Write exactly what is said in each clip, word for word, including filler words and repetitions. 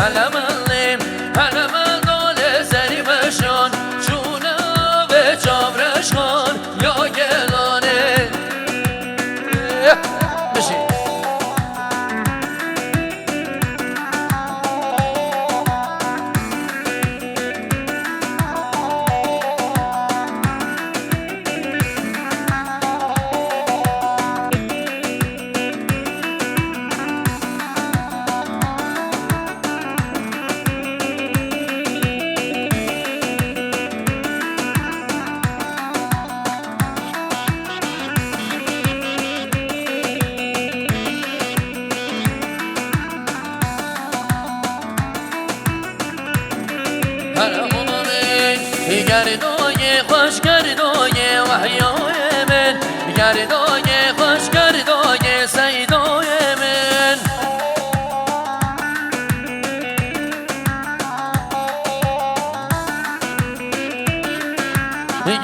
Hele min lê, hele min dolê serî meşan, çûna ve çavreşan ya gelanê. Bijî. Her oxlê gerdoyê xweş gerdoyê wehyoyê min, gerdoyê xweş gerdoyê seydoyê min.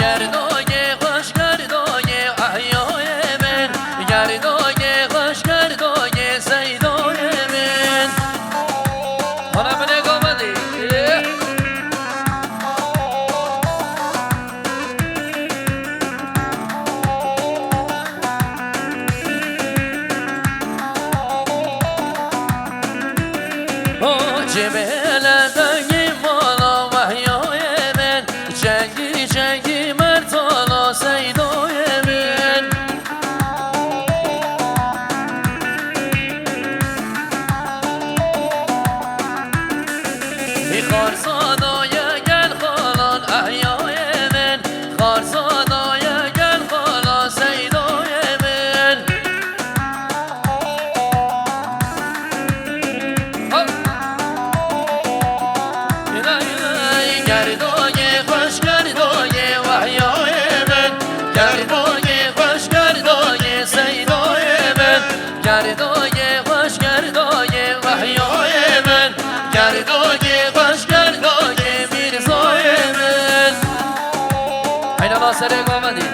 Gerdoyê xweş gerdoyê ehyoyê min, gerdoyê xweş gerdoyê seydoyê min. Hala binê govendî. O cibêle dengî mala wehyoyê min, çengî çengî mertala seydoyê min. Xarzada ye gel xalan ehyoyê min, xarzada ye gel xalan seydoyê min. Gerdoyê xweş gerdoyê wehyoyê min, gerdoyê xweş gerdoyê seydoyê min, gerdoyê xweş gerdoyê wehyoyê min, gerdoyê xweş gerdoyê mîrzoyê min. Heyna la serê govendî.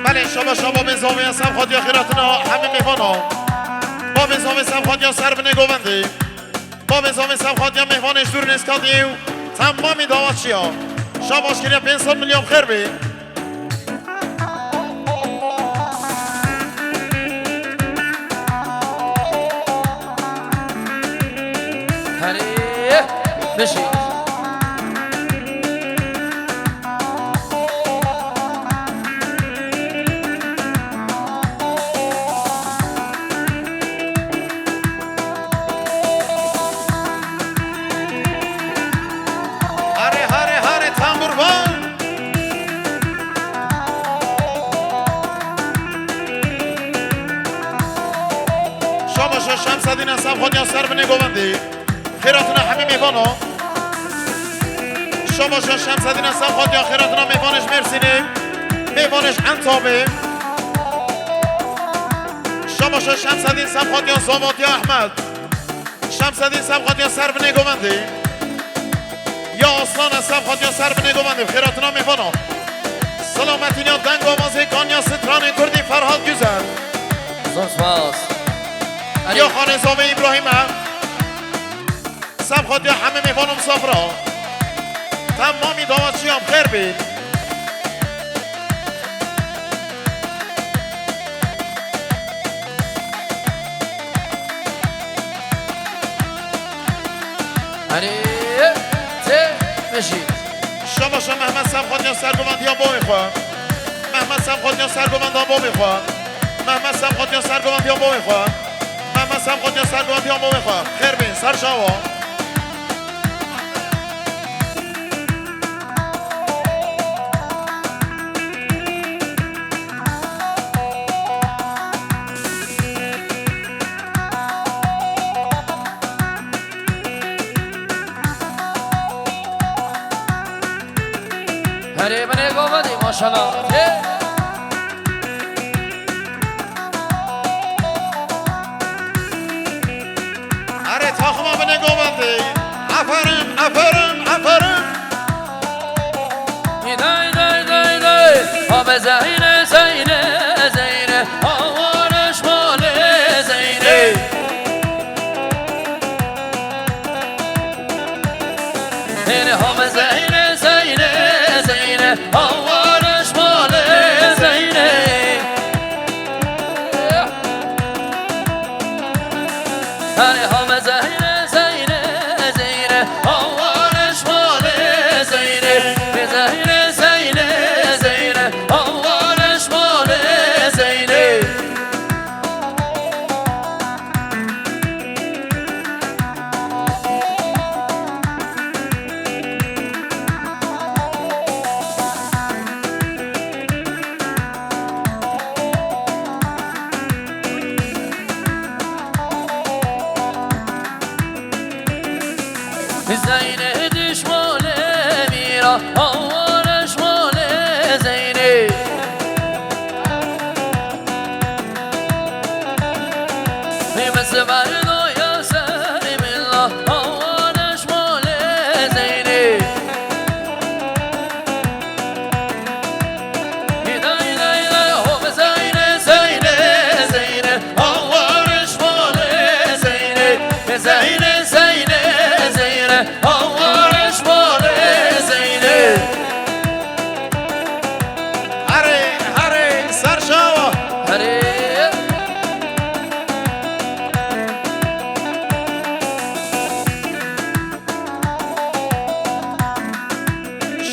Belê, şaba şaba bê zavê ya ser xwediya xêratina hemî mêvana. Ba bê zavê ser xwediya ser binê govendê. Ba bê zavê ser xwediya mêvanê ji dûr nêzîkatiyê û temamî dawaçiya. Şabaş kiriya pênc sed milyon xêr bê. Herê, bijî. Hare, hare, hare, tamburvan. Şabaşa Şemsedîn Esef Xwediya ser binê govendê. Xêratina hemî mêvana. Şabaşa Şemsedîn Esef Xwediya xêratina mêvanê ji Mêrsînê. Mêvanê ji Entabê. Şabaşa Şemsedîn Esef Xwediya Zavatiya Ehmed. Şemsedîn Semxatiya ser binê govendê. Ya Aslan Semxatiya ser binê govendê. Xêratina mêvana. Selametîniya deng avazê kaniya stranê kurdî Ferhat Güzel. Zor spas. Ya xanê zavê Îbrahîm e. Semxatiya hemî mêvan û misafira. Temamî dawaçiyan xêr bîn. Erê, tê, meşî. Şabaşa Mehmet Semxotiya sergovendiya boyê xwe. Mehmet Semxotiya sergovendiya boyê xwe. Mehmet Semxotiya sergovendiya boyê xwe. Mehmet Semxotiya sergovendiya boyê xwe. Xêr bîn, ser çawa. Herê binê govendî, maşallah. Ê! Erê, taxima binê govendî. Aferin, aferin, aferin. Zeyne, Zeyne, Zeyne, hawariş malê Zeyne. Hene hame Zeyne, Zeyne, Zeyne, hawariş malê Zeyne. Hene hame Zeyne, Zeyne, Zeyne, hawariş malê Zeyne. Zeyne, Zeyne, Zeyne, hawariş malê Zeyne. Zeynê dişmanê mîra, hawariş malê Zeynê. Hê min siber doya serê min la, hawariş malê Zeynê. Hê day day day, ho Zeynê, Zeynê, Zeynê, hawariş malê Zeynê. Hê Zeynê, Zeynê, Zeynê, hawariş malê Zeynê. Herê, herê, ser şawa. Herê.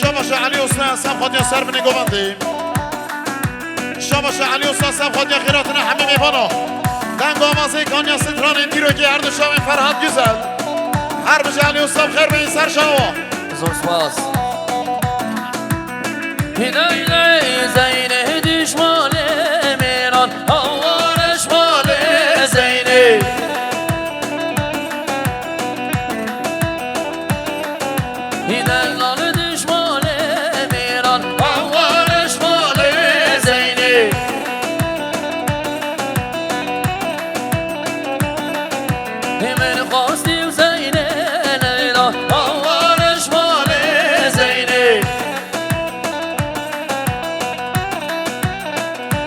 Şabaşa Elî Usta, sen xwediya ser binê govendê. Şabaşa Elî Usta, sen xwediya xêratine hemî mêvana. Deng avazê kanya stranên dîrokê her du şavên Ferhat Güzel. Her bijî Elî Usta, bi xêr bêyî ser şawa. Zor spas. Hidayê Zeynê dişmanê mêran, hawariş malê Zeynê. Hidayê dişmanê mêran, hawariş malê Zeynê. Hê min xwestî û Zeynê Leyla, hawariş malê Zeynê.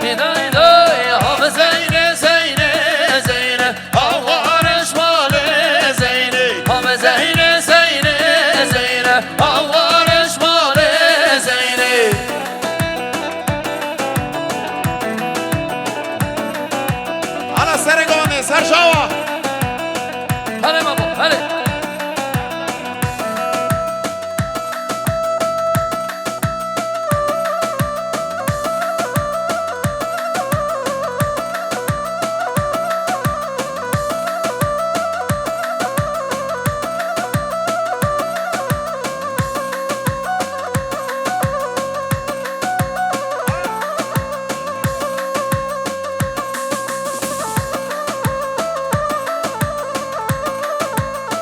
Hê day day, ha Zeynê, Zeynê, Zeynê, hawariş malê Zeynê. Ha Zeynê, Zeynê, Zeynê, hawariş malê Zeynê. Ana serê govendê, ser şawa. Hele mamo, hele.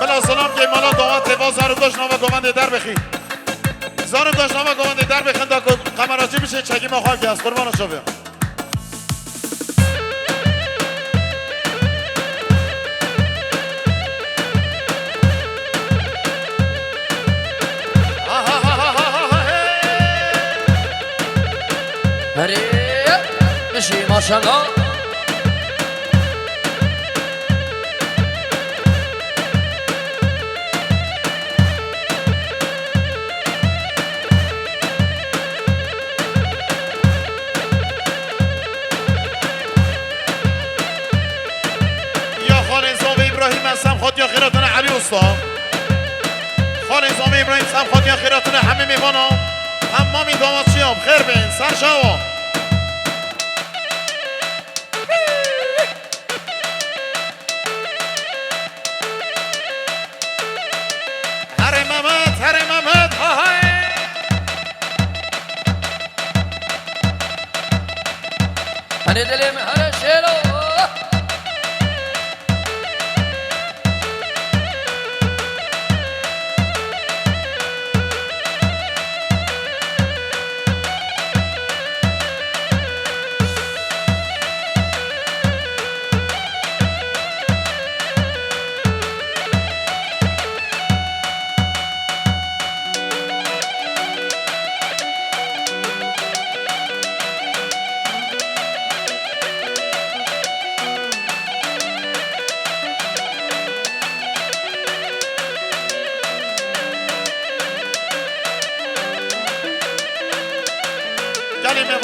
Bila selam kê mala damat tê va zar û goş nava govendê derbixî. Zar û goş nava govendê derbixin da ku kameracî bişê çekî me xwe bike, ez qurbana çaviya. Herê, bijî maşallah. Ya xalên zavê Îbrahîm, ez hem xwetiya xêratine Elî Usta. Xalên zavê Îbrahîm, ez hem xwetiya xêratine hemî mêvana, hem mamî damatçiya, bi xêr bên, ser şawa. Herê Mehmet, herê Mehmet, ha hay! Hani dilê min, herê şêro!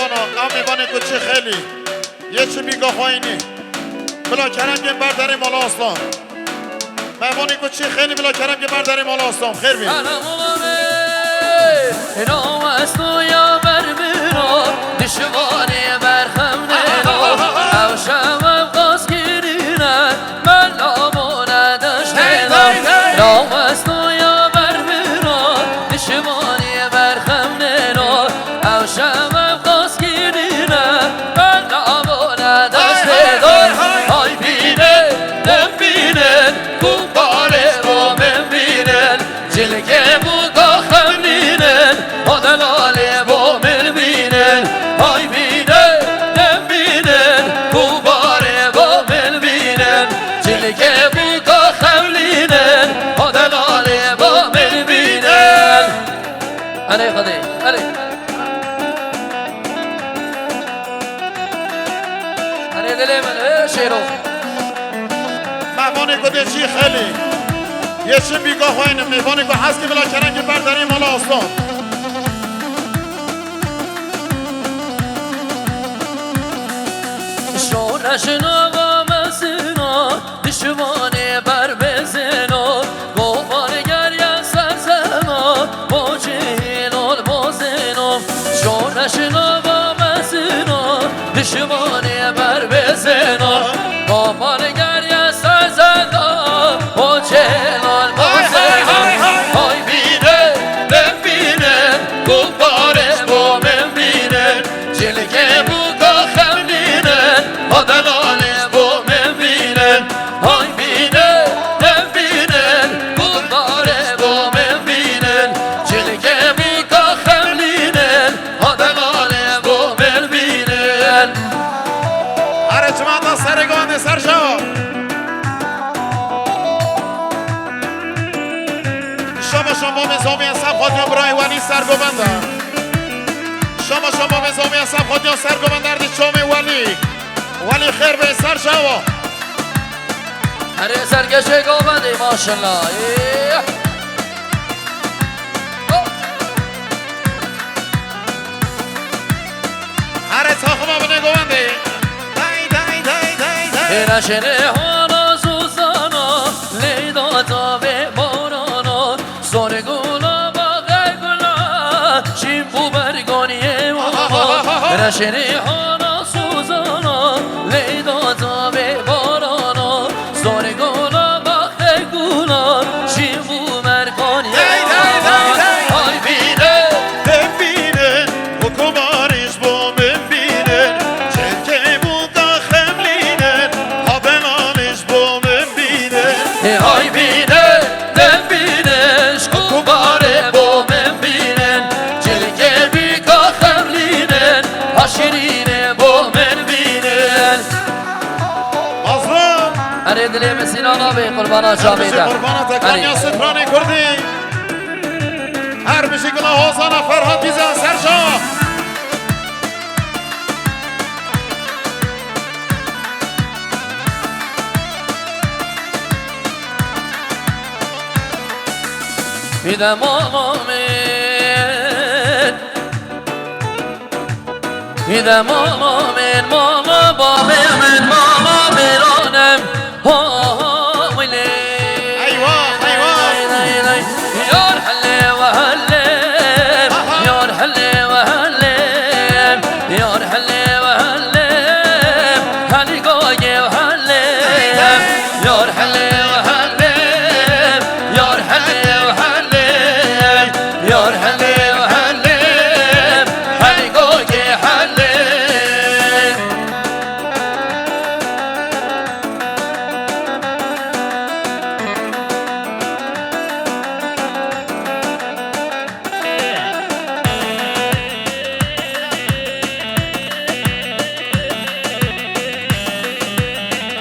Ew mêvanê ku çi xêlî, yê çi bîka xwayînî. Bila kerem kên ber derê mala Aslan. Mêvanê ku çi xêlî, bila kerem kên ber derê mala Aslan. Xêr bî. Rawestû ya ber min o, dişmanê ber xem nêno. Ew şev ev qas kirîne, Mela bûne deştê de, rawestû ya ber min o, dişmanê ber xem nêno. Ew şev ev qas kirîne, mela bûne deştê de. Hay bînin, dem bînin, ku barê bo min bînin. Cilkê bûka xemlînin, ha delalê bo min bînin. Hay bînin, dem bînin, ku barê bo min bînin. Cilkê bûka xemlînin, ha delalê bo min bînin. Elê Xwedê, elê. Erê dilê min, ê şêro. Mêvanê ku dê çî xelî. Yê çi bîka xwayîne, mêvanê ku hez kî bila kerem kî ber derê mala Aslan. Şoreşin ava mezino, dişmanê ber bezino. Gobar geriya ser zeno, bo cihîlol bozeno. Şoreşin ava mezino, dişmanê ber bezeno. Gobar geriya ser zeno, bo cihîlol bozeno. Hay bînin, dem bînin, gobarê bo min bînin. Cilkê bûka xemlînin, ha delalê bo min bînin. Hay bînin, dem bînin, gobarê bo min bînin. Cilkê bûka xemlînin, ha delalê bo min bînin. Here cimata serê govendê ser şawa. Şaba şamba mê zomê sab xwatiya birayê welî ser govenda. Şaba şamba mê zomê sab xwatiya ser govenda erdî çomê welî. Welî xêr bê ser şawa. Herê serkeşê govendê maşallah. Ê. Here taxima binê govendê. Day, day, day, day, day. Hêra şêrê hana zuzana, leyda tavê barana, sorê gula baxê gula, şîn bû bergoniyê wana. Hêra şêrê hana zuzana, leyda tavê barana, sorê gula baxê gula, şîn bû bergoniyê wana. Hey, hey, hey, hey. Hay bînin, dem bînin, hukûmarî ji bo min bînin, çelkê bûka xemlînin, ha belalê ji bo min bînin. Ê hay bînin, dem bînin, ji ku barê bo min bînin, cilkê bîka xemlînin, ha şirînê bo min bînin. Mazlum. Erê dilê min Sînan abê, qurbana çavê te. Qurbana te, Erê. Kanya Sitranê Kurdî. Her bijî gula Hozana Ferhat Dîza Serca. Bir de mama min. Îde mala min, mala babê min, mala mêranem. Ho, ho, wilê. Eyvah, eyvah. Ley, ley, ley. Yar helê we helê. Aha. Yar helê we helê. Yar helê we helê. Helî goyê we helê. Hey, hey. Yar helê we helê. Yar helê we helê. Yar helê we helê. Helî goyê helê.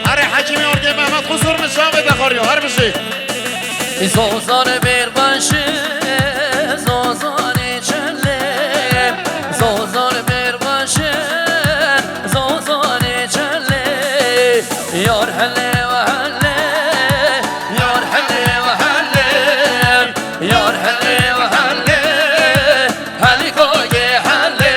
Herê Hekîmê Orgê Mehmet Qusur min çavê te xwariyo, her bijî. Zozan mêr baş e, Zozanê çelê, Zozan mêr baş e, Zozanê çelê. Yar helê we helê, yar helê we helê, yar helê we helê, helî goyê helê.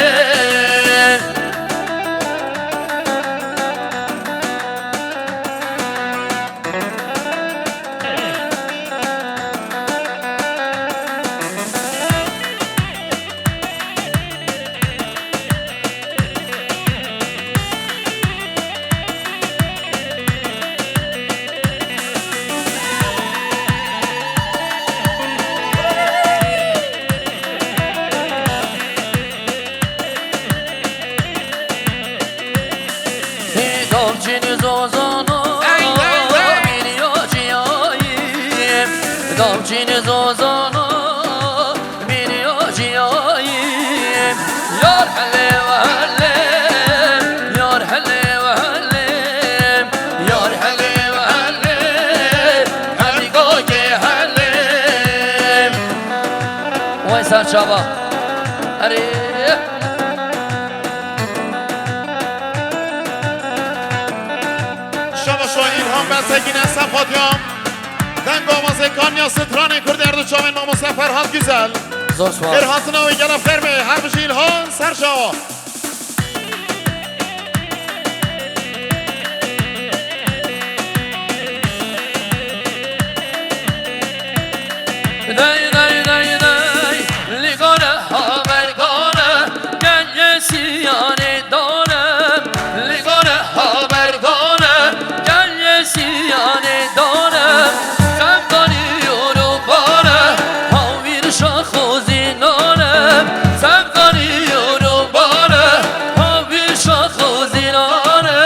Davçîn zozana mîniya jiyayî. Yar hele ve hele, yar hele ve hele, yar hele ve hele, hemî gakê hele. Vay serçava. Erê. Şabaşo Îlham Belsekîne Sefatiya. Deng avazê Kanya Stranê Kurd erdu çavên mamoste Ferhat Güzel. Zor spas. Xêr hatina wî gela fermê. Her bijî Îlhan Serçava. Dey, dey, dey, dey, lîgane habergane, gel yesiyanê dane, lîgane habergane, gel yesiyanê dane, sevdalî yorûbane, hawîr şaxo zînane, sevdalî yorûbane, hawîr şaxo zînane.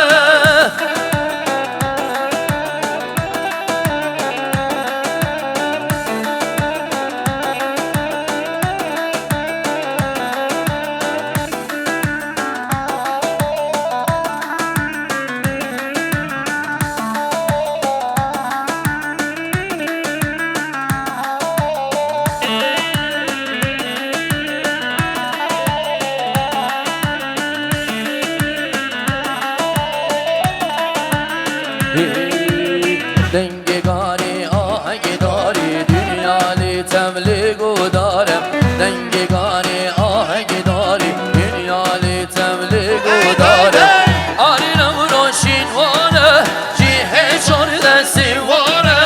Dengê ganê ahengê darê, dinya lê tevlig û dar e. Dengê ganê ahengê darê, dinya lê tevlig û dar e. Arî Newroşîn wan e, cihê çar destî wan e.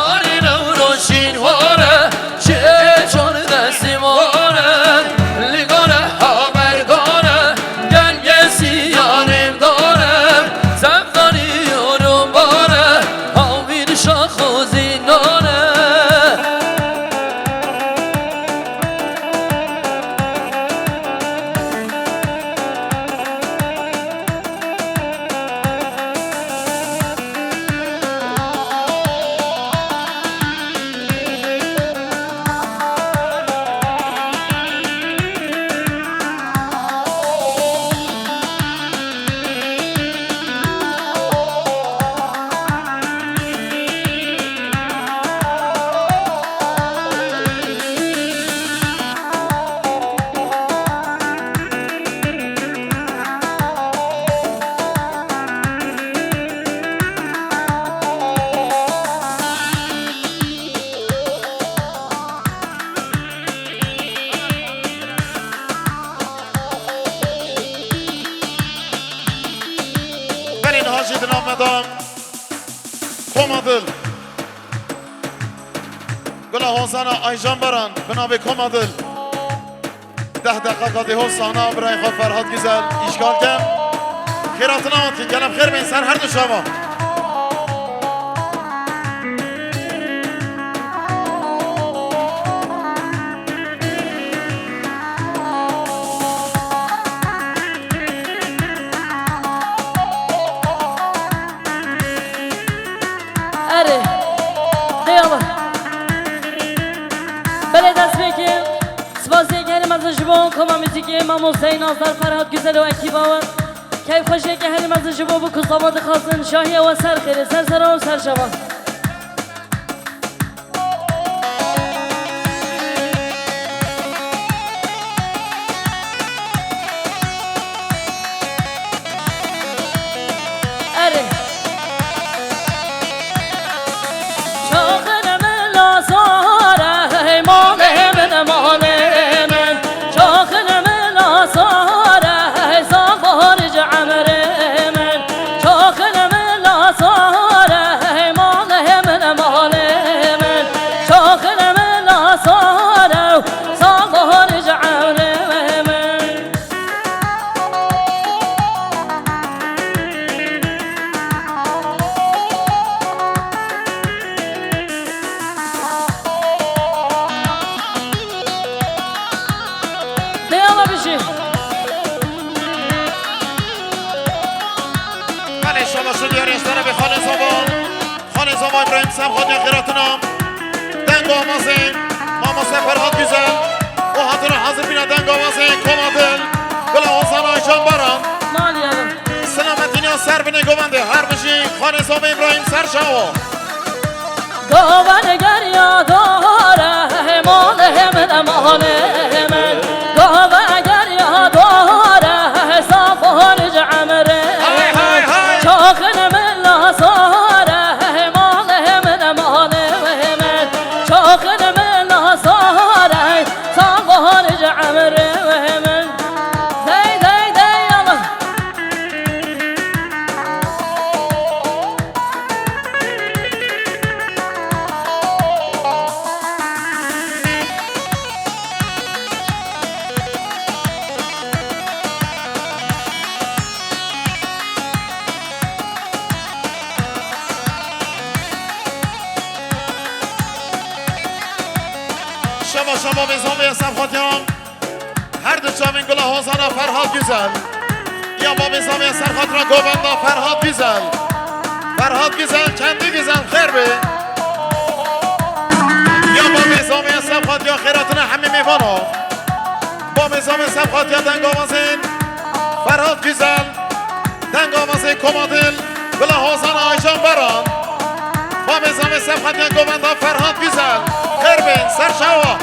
Arî Newroşîn wan e, cihê çar destî wan e. Lîgane habergane, gel yesiyanê dane, sevdalî yorûbane, hawîr şaxo zînane. Belê niha jî di nav me de Koma Dil. Gula Hozana Aycan Baran, bi navê Koma Dil. Deh deqeqa dê ho sahna birayê xwe Ferhat Güzel îşgal ke. Xêratina wan tî, gelem xêr bên ser her du çavan. Erê. Eyvallah. Belê dest pê ke. Spasiyê gelî mezin ji bo koma muzîkê, mamosteyê Nazdar Ferhat Güzel û ekîba we. Keyfxweşiyeke herî mezin ji bo bû ku zava dixwazin şahiya we ser xêrê, ser sera û ser çava. Erê. Çaxin min lazar e, hey malê min, malê min. Çaxin min lazar e, hey saxar ji emrê min. Çaxin min lazar e, hey malê min, malê min. Çaxin min lazar e, saxar ji emrê min. Dê ala bijî. Belê, şabaş û diyarî ji terefê Xalê Zava. Xalê Zava Îbrahîm Sem xwediya xêratina. Avazê mamoste Ferhat Güzel û hatira hazir bîna dengavazê Koma Dil, Gula Hozan Aycan Baran. Mal yerim. Selametîniya ser binê govendê her bijî Xanê Zomê Îbrahîm Serçawa. Govend geriya dare, malê min, malê min. Govend geriya dare, safar ji emrê. Hay, hay, hay. Çaxin min lazare, malê min, malê min. Çaxin min lazare, safar ji emrê min. Dey, dey, dey, yallah. Şeva şeva bê zomê Serxatiyan. Her du çavên gula hozana Ferhat Güzel. Ya babê Zamê ser xatira govenda Ferhat Güzel. Ferhat Güzel, kendi güzel, xêr be. Ya babê Zamê ser xatira xêratina hemî mêvana. Babê Zamê ser xatira dengavazên Ferhat Güzel. Dengavazê Koma Dil, bila hozana Aycan Baran. Babê Zamê ser xatira govenda Ferhat Güzel. Xêr be, ser çawa.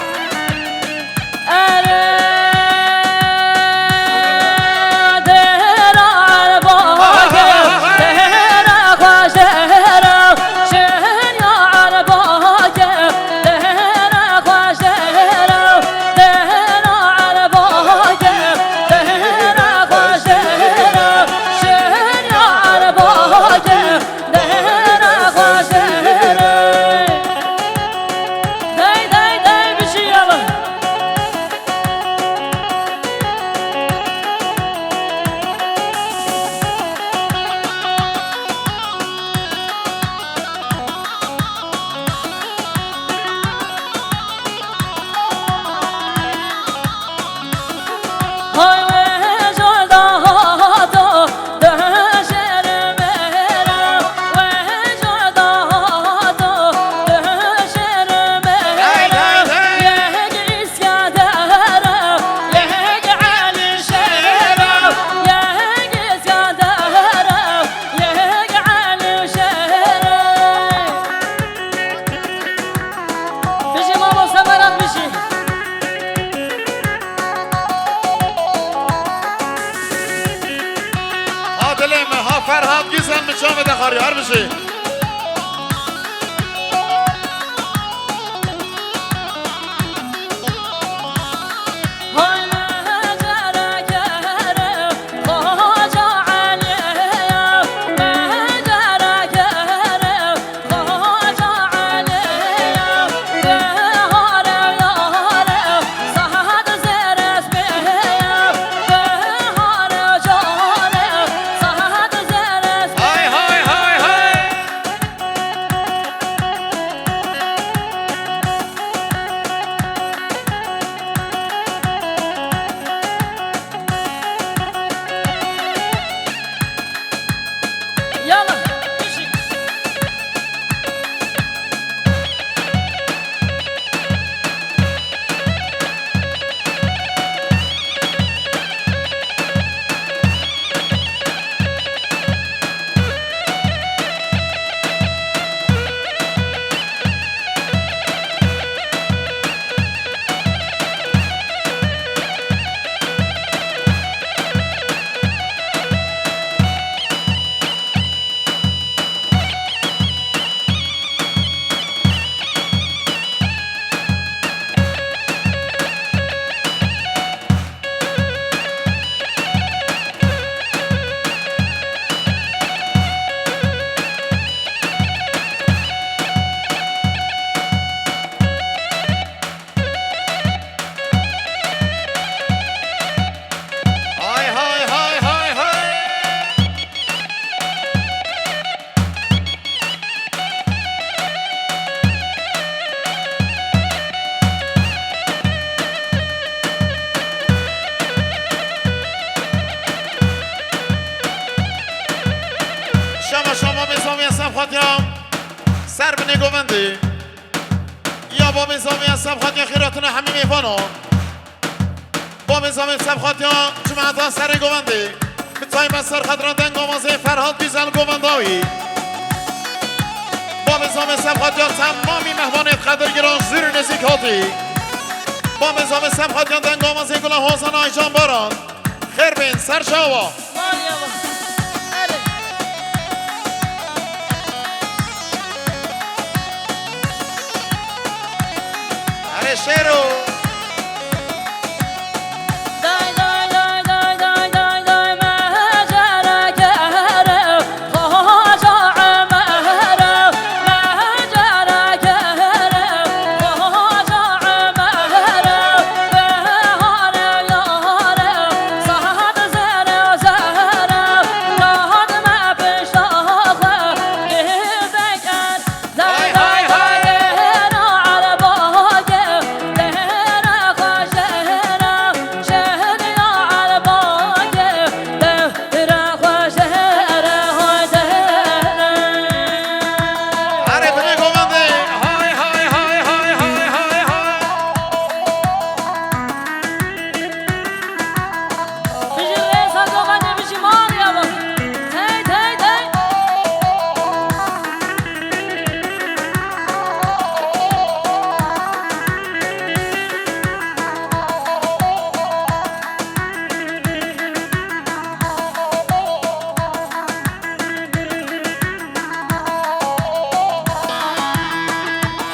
Bijî mamoste Ferhat, bijî. Ha dilê me, ha Ferhat Güzel, min çavê de xariya, her bijî. Hay, hay, hay, hay. Yallah. Hay, hay, hay, hay, hay. Şama şama, bê Zamê ser xatira. Ser binê govendê. Ya Babê Zavê, ez sebxatiya xêratina hemî mêvanan. Babê Zavê, sebxatiya cemaeta Serê Govendê. Bi taybet serxetira dengavazê Ferhat Güzel Govendawî. Babê Zavê, sebxatiya temamî mehvanê qedirgiran jûr û nêzîk hatî. Babê Zavê, sebxatiya dengavazê Gula Hozan Aycan Baran. Xêr bên, ser çawa. Maliye bak. Hadi. Erê şêro. Erê binê govendê. Hay, hay, hay. Bijî rêza govendê, bijî Maliye bak. Tey, tey, tey.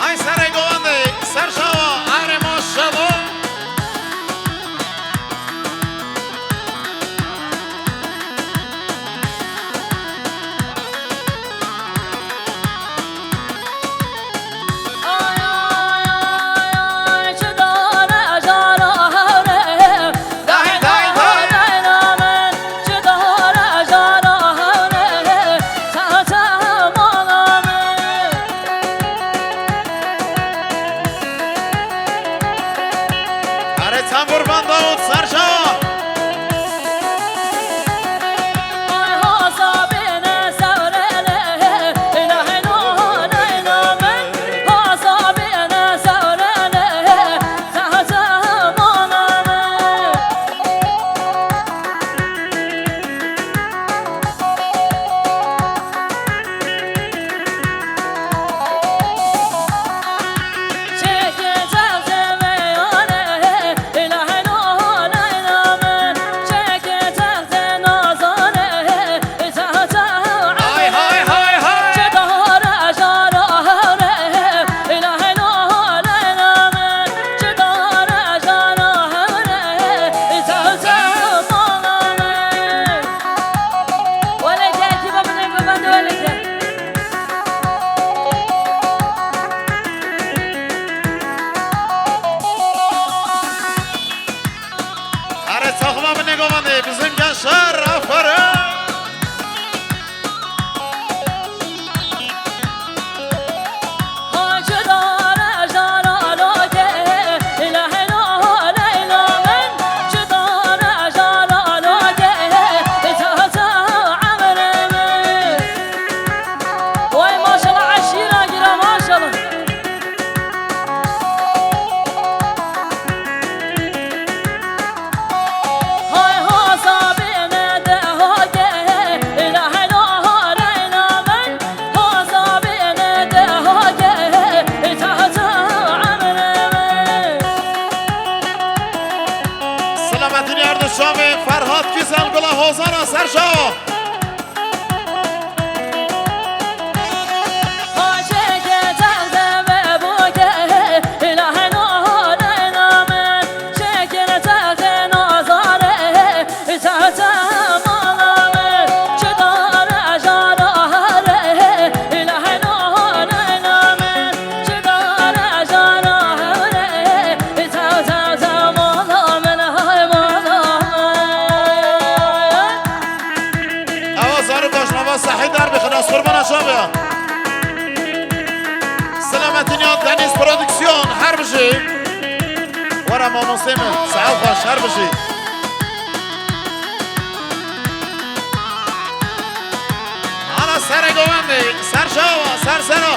Ay serê govendê, ser çawa, erê maşallah. Erê tembûr benda û serja. Erê taxima binê govendê, bizim gençler, aferin. Vay maşallah, eşîra gira maşallah. Selamettin Erdoğan ve Ferhat Güzel Gula Hozana Serşa. Ewa zarok aşnava sahî der bixin, ez qurbana şan be. Selamettin ya Deniz Prodüksiyon, her bijî. Were mamostê min, sağ ol, xweş, her bijî. Ana serê govendê, ser çawa, ser sera.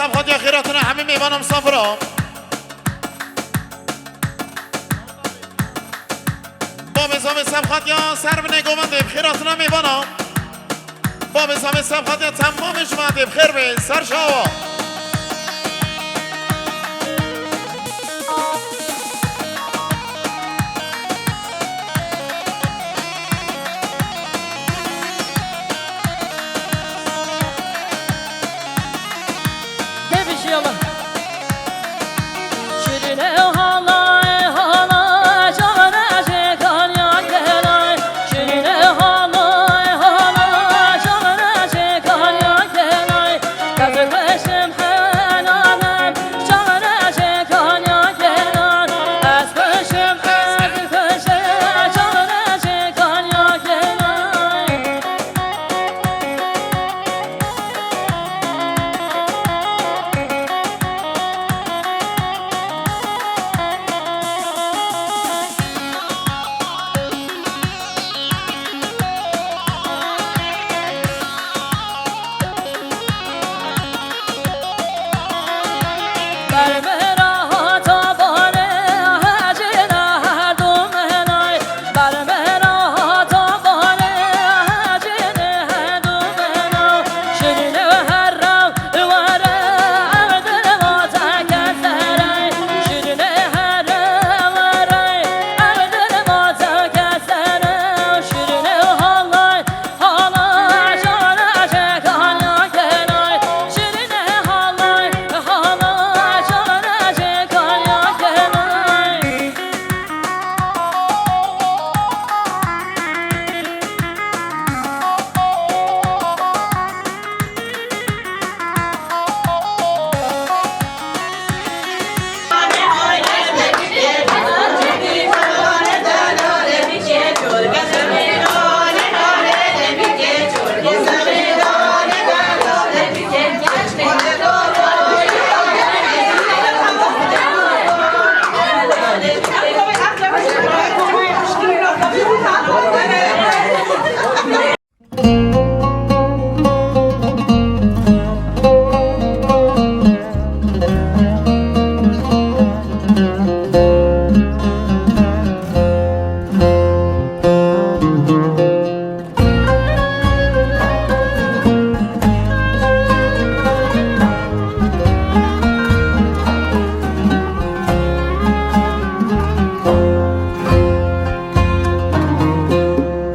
Seb xatiya xêratina hemî mêvana misafira. Babê Zavê Seb xatiya ser binê govendê bi xêratina mêvana. Babê Zavê Seb xatiya temamê ji me dê bi xêr bê ser şawa. Devişiyalar. Şirine halay halay, çağıracı kanya gelay. Şirine halay halay, çağıracı kanya gelay. Kazıklaştım helalem, çağıracı kanya gelay. Azkışım azkışa, çağıracı kanya gelay.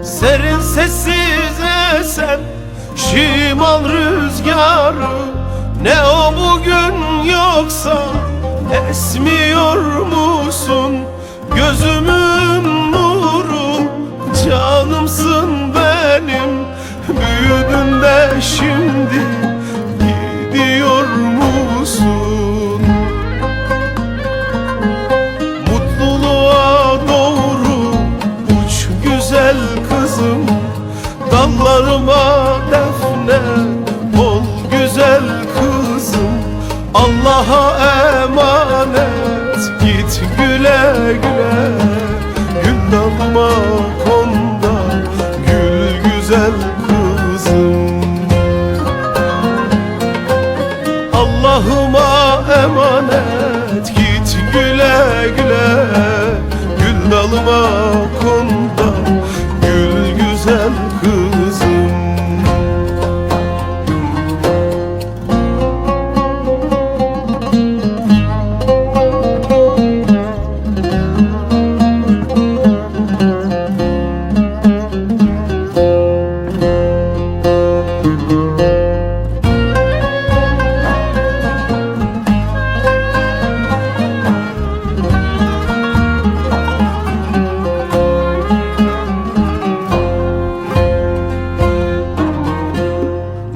Serin sessiz esen şimal rüzgarı, ne o bugün yoksa, esmiyor musun? Gözümün nuru, canımsın benim, büyüdün de şimdi gidiyor musun? Mutluluğa doğru uç güzel kızım, dallarıma defne ol güzel kızım. Allah'a emanet git güle güle. Gül dalıma kon da gül güzel kızım. Allah'ıma emanet git güle güle. Gül dalıma kon da gül güzel kızım.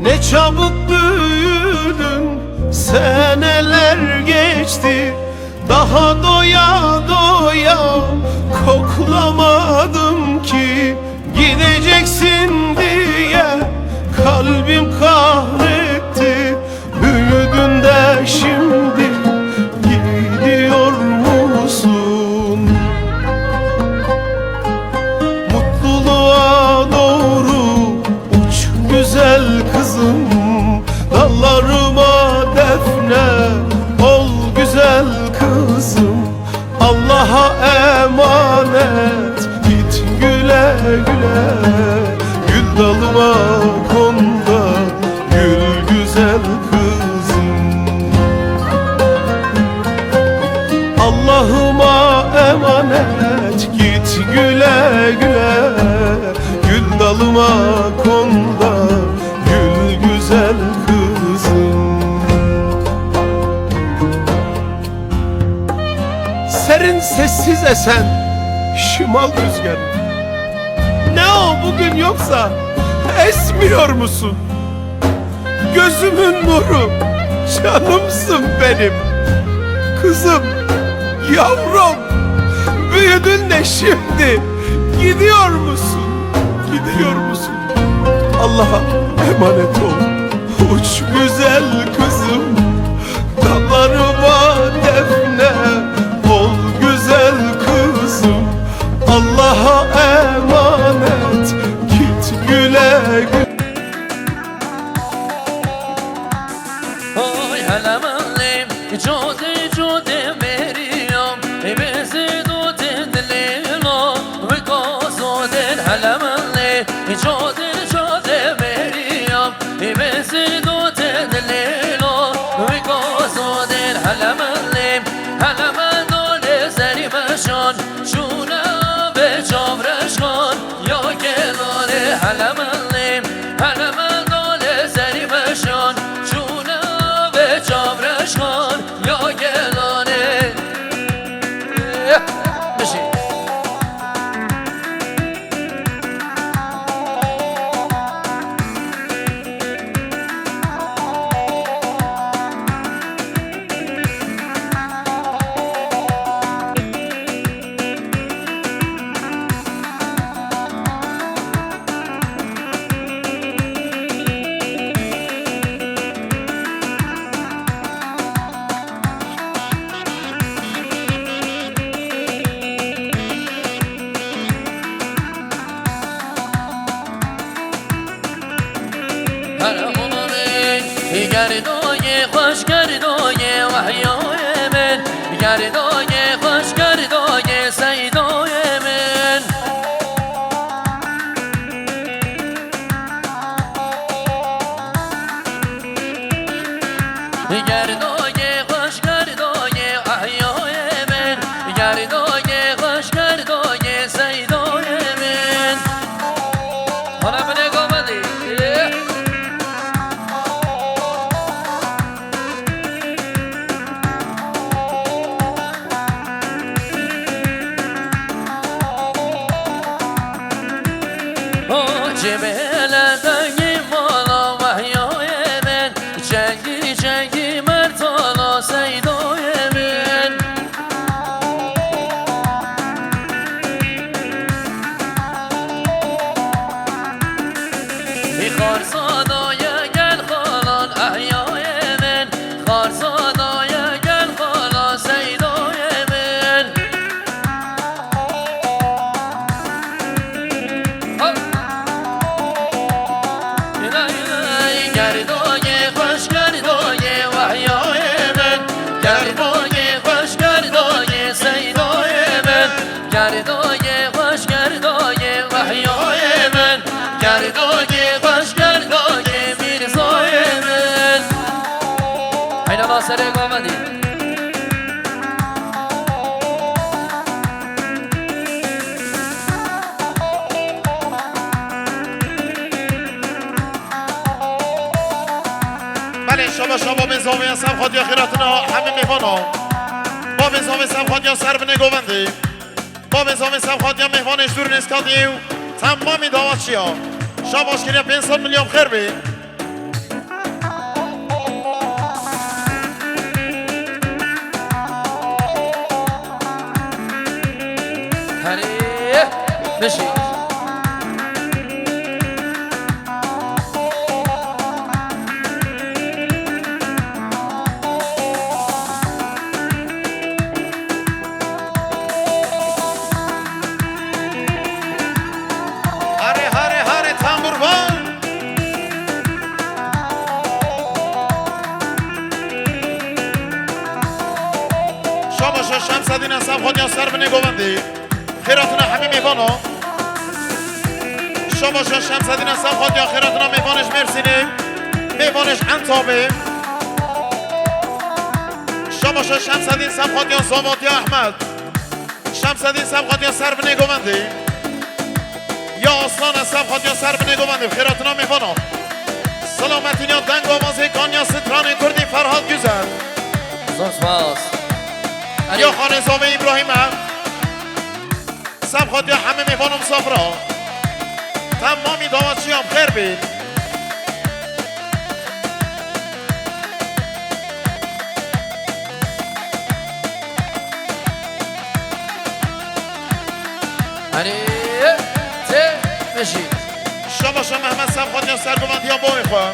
Ne çabuk büyüdün, seneler geçti, daha doya doya koklamadım ki. Gideceksin diye kalbim kahretti, büyüdün de şimdi gidiyor musun? Mutluluğa doğru uç güzel kızım, dallarıma defne Güle, gül dalıma konda, gül güzel kızım. Allah'ıma emanet git güle güle, gül dalıma konda, gül güzel kızım. Serin sessiz esen şimal rüzgarı. Ne o bugün yoksa esmiyor musun? Gözümün nuru, canımsın benim. Kızım, yavrum, büyüdün de şimdi gidiyor musun? Gidiyor musun? Allah'a emanet ol. Uç güzel kızım, dallarıma defne ol güzel kızım. Allah'a emanet git güle güle. Oy hele min lê, codê codê meriyam, ê bezê dotê dilê lo, wê gazodên hele min lê, codê codê meriyam, ê bezê dotê dilê lo, wê gazodên hele min lê, hele min dolê zerî meşan, şûna be çavreşan, ya gelolê hele min lê, hele min dolê zerî meşan, şûna be çavreşan, ya gelolê. Bijî. Her hunurê gerdoyê xweş gerdoyê wehyoyê min, gerdoyê xweş gerdoyê seydoyê min. Gerdoyê xweş gerdoyê ehyoyê min, gerdoyê xweş gerdoyê seydoyê min. Hala binê govendî. Cemele dengî mala wehyoyê min, çengî çengî mertola seydoyê min. Xarsa daye gel xalan ehyayê min, xarsa daye gel xala seydoyê min. Hop! Lay lay, gerdoyê xweş, gerdoyê wehyayê min, gerdoyê xweş, gerdoyê seydoyê min, gerdoyê xweş, gerdoyê wehyayê min, gerdoyê xweş, gerdoyê mîrzoyê min. Heyna la serê govendî. Belê, şaba şaba bê zavê ez ev xatiya xêratina hemî mêvana. Bavê zavê ev xatiya ser binê govendê. Bavê zavê ev xatiya mêvanê ji dûr nêzkatiyê û temamî dawaçiya. Şabaşkiriya pênc sed milyon xêr bê. Herê, bijî. Hare, hare, hare, tamburvan. Şabaşa Şemsedîn Esef Xwedya ser binê govendê. Xêratina hemî mêvana. Şabaşa Şemsedîn Esef Xatiya xêratina mêvanê ji Mêrsînê, mêvanê ji Entabê. Şabaşa Şemsedîn Esef Xatiya Zavatiya Ehmed. Şemsedîn Esef Xatiya ser binê govendê. Ya Aslan Esef Xatiya ser binê govendê. Xêratina mêvana. Selametîniya deng avazê kanya stranê kurdî Ferhat Güzel. Zor spas. Ya xanê zavê Îbrahîm e. Seb xatiya hemî mêvan û misafira. Temamî dawaçiyan xêr bî. Erê, tê, meşî. Şabaşa Mehmet Seb xatiya sergovendiya boyê xwe.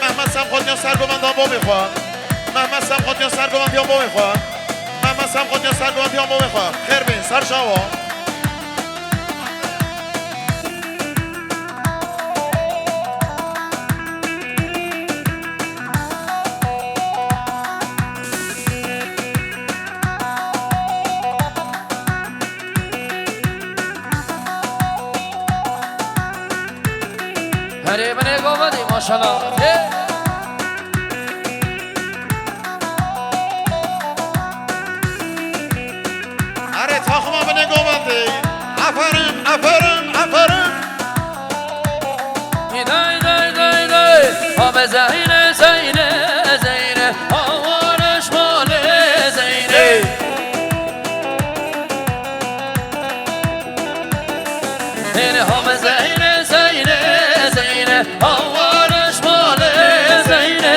Mehmet Seb xatiya sergovenda boyê xwe. Mehmet Seb xatiya sergovendiya boyê xwe. Mehmet Seb xatiya sergovendiya boyê xwe. Xêr bî, ser çawa. Herê binê govendî, maşallah. Hey! Erê, taxima binê govendê. Aferin, aferin, aferin. Day, day, day, day. Abe Zeyne, Zeyne, Zeyne. Aware şmale Zeyne. Hey. Hêne hame Zeyne, Zeyne, Zeyne, aware şmale Zeyne.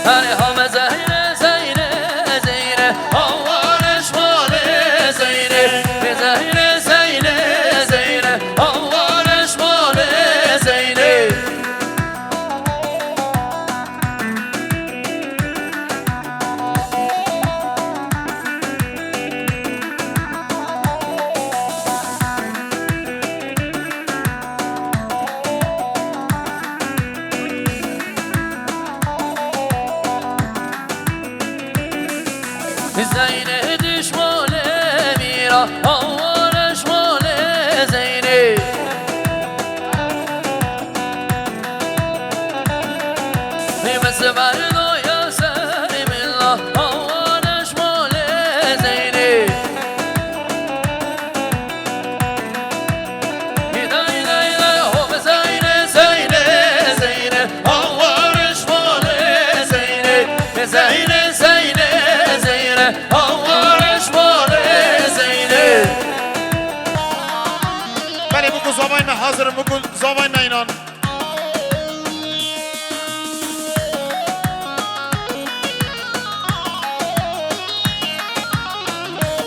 Hêne hame Zeyne, Zeyne, Zeyne, aware şmale Zeyne. Zeyne, Zeyne, Zeyne, aware şmale Zeyne. Zeynê dişmolê mîra, aware şmolê Zeynê. Hê min siber doya serê min la, aware şmolê Zeynê. Hê day day day, ho Zeynê, Zeynê, Zeynê, aware şmolê Zeynê. Hê Zeynê, Zeynê, Zeynê, aware şmolê Zeynê. Belê, biku zavayê me hazir in, biku zavayê me înan.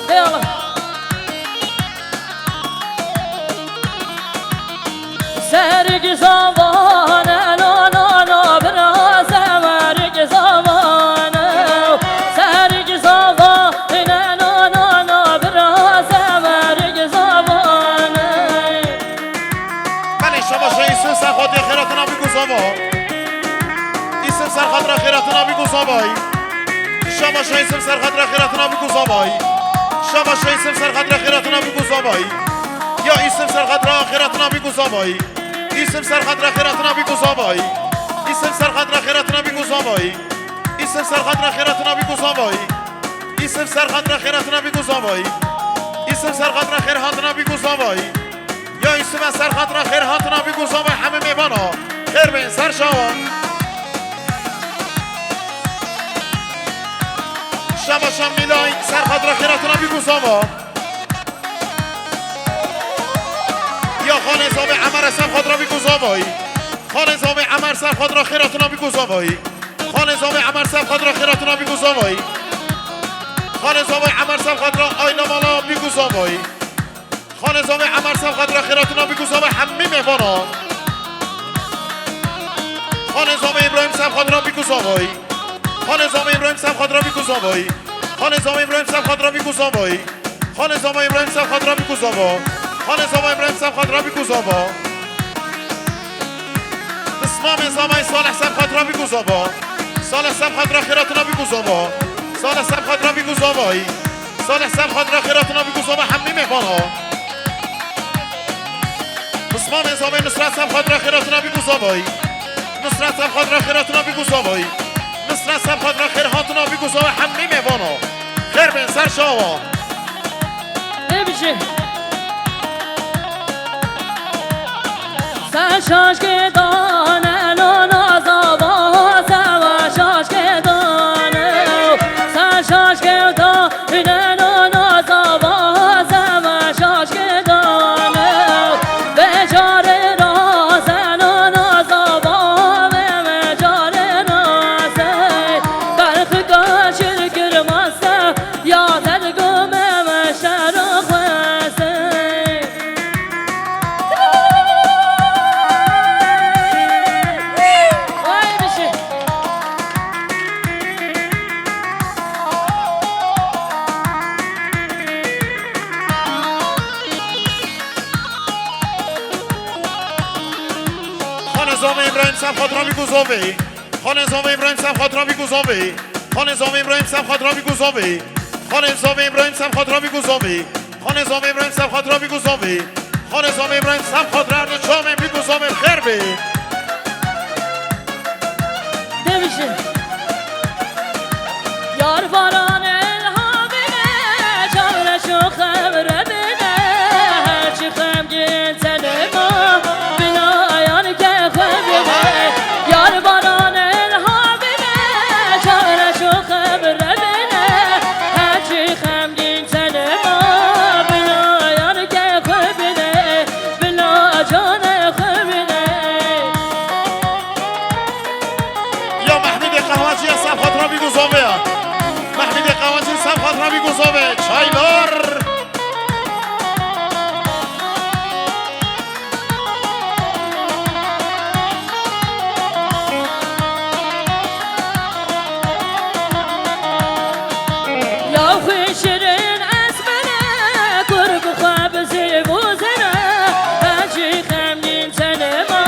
Ey Allah. Sergi zavane, no, no, no, bira, sergi zavane. Sergi zavane, no, no, no, bira, sergi zavane. Belê, şabaşa Îsim ser xatirê xêratina bî ku zava. Îsim ser xatira xêratina bî ku zavayî. Şabaşa Îsim ser xatira xêratina bî ku zavayî. Şabaşa Îsim ser xatira xêratina bî ku zavayî. Ya Îsim ser xatira xêratina bî ku zavayî. Îsim ser xatira xêratina bî ku zavayî. Îsim ser xatira xêratina bî ku zavayî. Îsim ser xatira xêratina bî ku zavayî. Îsim ser xatira xêratina bî ku zavayî. Îsim ser xatira xêr hatina bî ku zavayî. Ya Îsime ser xatira xêr hatina bî ku zavayî hemî mêvana. Xêr bên ser çawa. Şabaşa Mîlay ser xatira xêr hatina bî ku zava. Ya xanê zavê Emer ser xatira bî ku zavayî. Xanê zavê Emer ser xatira xêr hatina bî ku zavayî. Xanê zavê Emer ser xatira xêr hatina bî ku zavayî. Xanê zavê Emer ser xatira ayna mala bî ku zavayî. Xanê zavê Emer ser xatira xêratina bî ku zavayî hemî mêvana. Xanê zavê Îbrahîm ser xatira bî ku zavayî. Xanê zavê Îbrahîm ser xatira bî ku zavayî. Xanê zavê Îbrahîm ser xatira bî ku zavayî. Xanê zavê Îbrahîm ser xatira bî ku zava. Xanê zavê Îbrahîm ser xatira bî ku zava. Pismamê zavayî Salih ser xatira bî ku zava. Salih ser xatira xêratina bî ku zava. Salih ser xatira bî ku zavayî. Salih Semxat re xêratina bî ku zava hemî mêvana. Mismamê zavê Nusret Semxat re xêratina bî ku zavayî. Nusret Semxat re xêratina bî ku zavayî. Nusret Semxat re xêr hatina bî ku zava hemî mêvana. Xêr bên ser şawa. Tê bijî. Ser şaşkê dane, nana zava, zava şaşkê dane. Ser şaşkê dane, nana zava, zava şaşkê dane. Becarê raze, nana zava, ve becarê raze. Qerxika şirkir mase, ya dergome ve şero xwese. Vay bişi. Xanê Zavê Îbrahîm Semxat re bî ku zavê. Xanê Zavê Îbrahîm Semxat re bî ku zavê. Xanê Zavê Îbrahîm Semxat re bî ku zavê. Xanê Zavê Îbrahîm Semxat re bî ku zavê. Xanê Zavê Îbrahîm Semxat re bî ku zavê. Xanê Zavê Îbrahîm Semxat re erdê çavên bî ku zavê xêr bê. Demişin. Yar baran el havine, çavre şu xevre bine, her çi xemgin tenê ma, bina yar ke xwe bine. Yar baran el havine, çavre şu xevre bine, her çi xemgin tenê ma, bina yar ke xwe bine, bina canê xwe bine. Ya Mehmîdê Qehwecî ya Semxat re bî ku zavê ya. Mehmîdê Qehwecî Semxat re bî ku zavê. Çaylar. Ya xwe şirin esmene, kur bi xwe bi zêv û zere, hecî xemgîn tenê ma,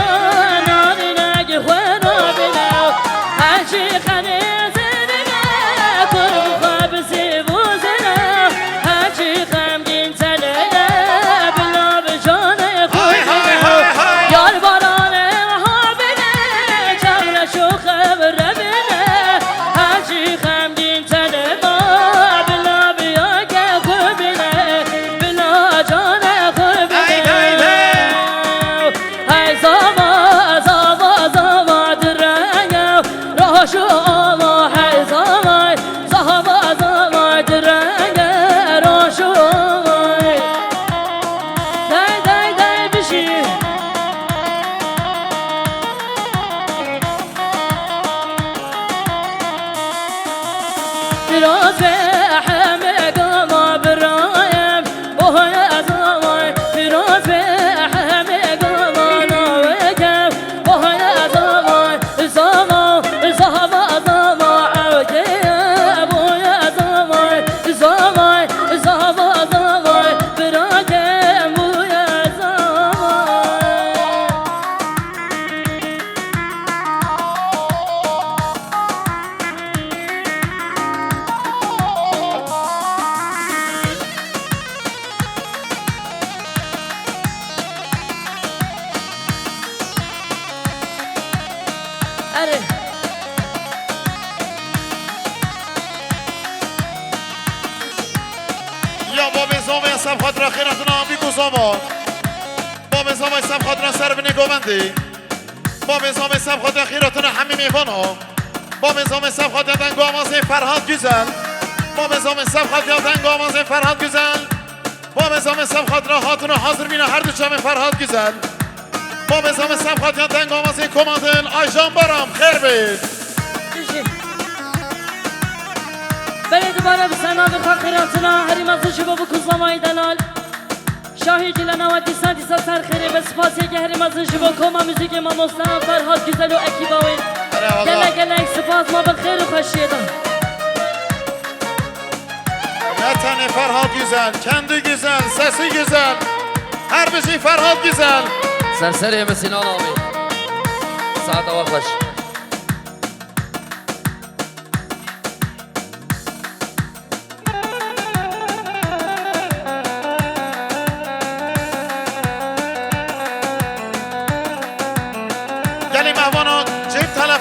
nanînegî xwe nabîne. Hecî xenê zêrine, kur bi xwe bi zêv û zere, hecî xemgîn tenê ne, bila bi canê xwe Hay, hay, bine. Hay, hay. Yar baranê habine, çavre şu xevre bine, hecî xemgîn tenê ma, bila bi yake xwe bine, bila canê xwe bine. Hey, hey, hey. Hey zava, zava, zava direnge, roşu ava, hey zava, zava, zava direnge, roşu ava. Dey, dey, dey bişî. Biraz be heme gama birayem, oy azamay, biraz be heme gama navekem, oy azamay, zama, zama, zama, evke, oy azamay, zamay, zama, zamay, birakem, oy azamay. Erê. Ya babê zavê Semxat re xêratina bî ku zava. Babê zavê Semxat re ser binê govendê. Babê zavê Semxat re xêratina hemî mêvana. Babê zavê Semxat ya deng avazê Ferhat Güzel. Babê zavê Semxat ya deng avazê Ferhat Güzel. Babê zavê Semxat re hatina hazir bîne her du çavên Ferhat Güzel. Babê zavê Semxat ya deng avazê Komadin Aycan Baram xêr bê. Bijî. Berê dubare bi senavê xwe xêratina herî mezin ji bo bi ku zavayî delal. Şahî Gile newe dîsa dîsa ser xêrê be, spasiyeke herî mezin ji bo koma muzîkê mamoste Ferhat Güzel û ekîba wê. Eyvallah. Gelek gelek spas, ma bi xêr û xweşiyê de. Ne tenê Ferhat Güzel, kendi güzel, sesi güzel. Her bijî Ferhat Güzel. Ser serê min Sinan abi. Saeta we xweş.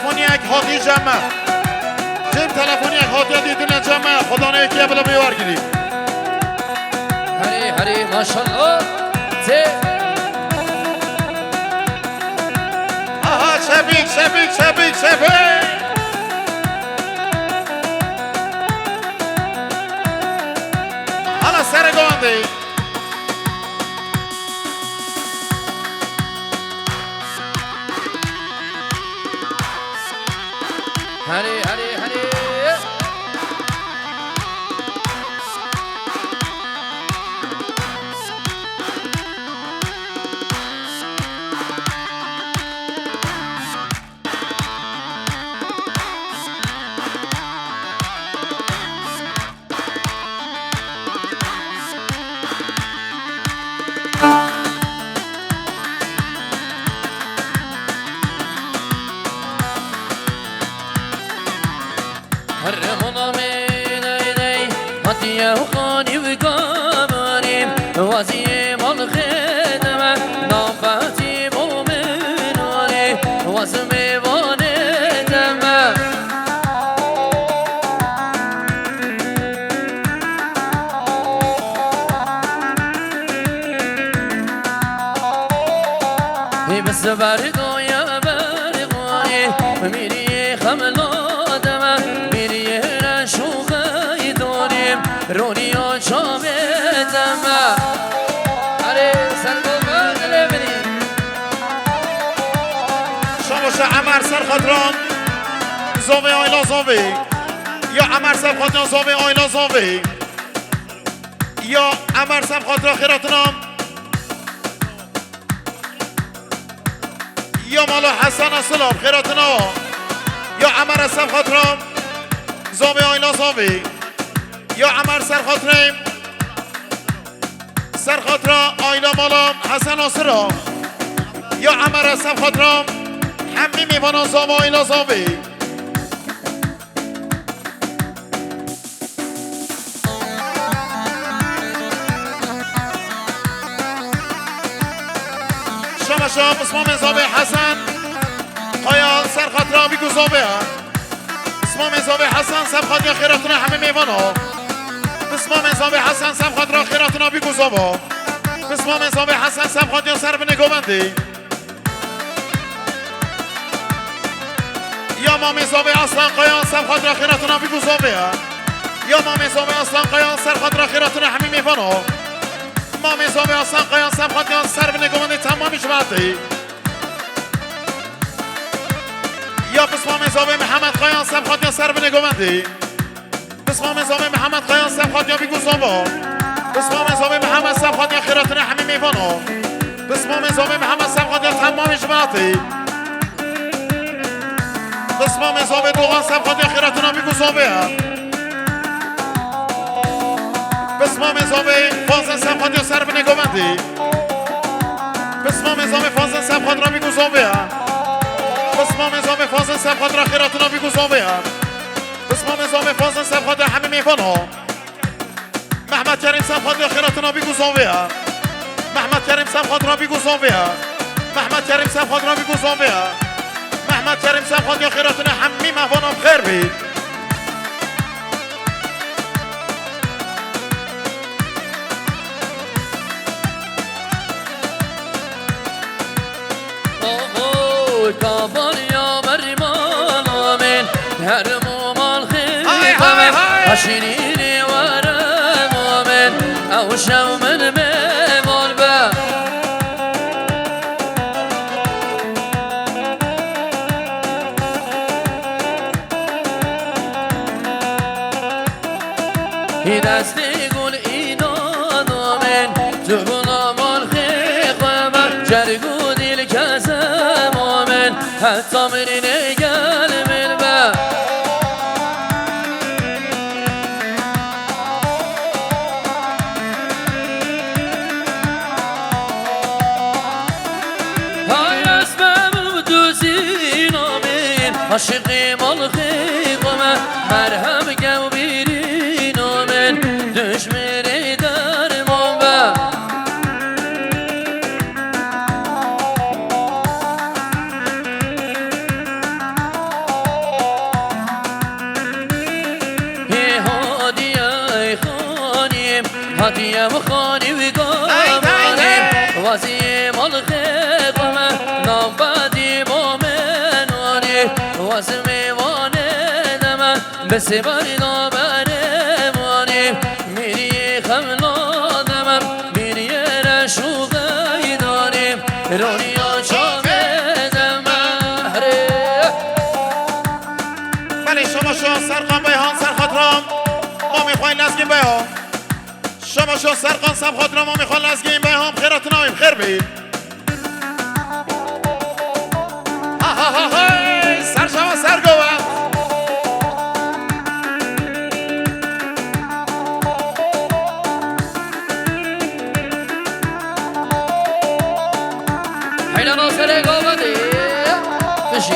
Telefoniyek hatiye cem me. Cem telefoniyek hatiye dîtine cem me. Xudanê yekî ye bila bê wergirî. Herê, herê, maşallah. Tê. Aha, çepik, çepik, çepik, çepik. Hala serê govendê. Herê, herê, herê. Herre mala min ey ney, hatiye û xanî û gamanî, waziyê mal xêdeme, nafetî mominanî, wazimê vanê deme. Hê bi siber doye berê xwanê, mîriyê xemla deme, mîriyê reş û xeydonê, roniya çavê deme. Erê, sergo me dilê minî. Şabaşe Emer Serxatran, zovê ayla zovê. Ya Emer Serxatran zovê ayla zovê. Ya Emer Serxatran xêratina. Ya mala Hesen Asila xêratina. Ya Emer Serxatran zovê ayla zovê. Ya Emer Serxatran. Serxatra ayla mala Hesen Asira. Ya Emere Serxatra hemî mêvana zava ayla zavê. Şama şama pismamê zavê Hesen. Kaya Serxatra bî ku zavê. Pismamê zavê Hesen Serxatra xêratina hemî mêvana. Pismamê zavê Hesen Serxatra xêratina bî ku zava. Pismamê zavê Hesen Serxatra ser binê govendê. Ya mamê zavê Aslan Kaya Serxatra xêratina bî ku zavê ya. Ya mamê zavê Aslan Kaya Serxatra xêratina hemî mêvana. Mamê zavê Aslan Kaya Serxatra ser binê govendê temamî cemaetê. Ya pismamê zavê Mihemed Kaya Serxatra ser binê govendê. Pismamê zavê Mihemed Kaya Serxatra bî ku zava. Pismamê zavê Mihemed Serxatra xêratina hemî mêvana. Pismamê zavê Mihemed Serxatra temamî cemaetê. Pismamê zavê Doğan Serxatra xêratina bî ku zavê ya. Pismamê zavê Fazil Serxatra ser binê govendê. Pismamê zavê Fazil Serxatra bî ku zavê ya. Pismamê zavê Fazil Serxatra xêratina bî ku zavê ya. Pismamê zavê Fazil Serxatra hemî mêvana. Mehmet Kerim Serxatra xêratina bî ku zavê ya. Mehmet Kerim Serxatra bî ku zavê ya. Mehmet Kerim Serxatra bî ku zavê ya. Mehmet Kerim Serxatra xêratina hemî mêvana bi xêr bî. Oho, kavaliya berîmana min, her mumal Hay, hay, xêxemen, hay! Haşîrînê were momin, ew şew min mêvan be. Hî destê gul înan min, tu buna mal xêxemen, cerg û dîl kezeman min, heta mirînê gel min be. Hay ez bemim duzîna min, aşiqê malxê xwe me, merhem gewbîrîna min, duşmirê derman be. Xanî wî Hey, hey, gamanî, hey! Wazî malxê xwe me, navbetî bo min anî, wazî mêvanê de me, bi sêberî da berê manî, mînî xemla de me, mînî reş û geydanî, roniya çavê de me. Herê! Belê, şama şo Serkan Beyhan, ser xatira mamê xwe Lezgîn Beyhan. Şama şo Serkan, ser xatira mamê xwe Lezgîn Beyhan, xêratina wê, xêr bî. Ha, ha, ha, ha.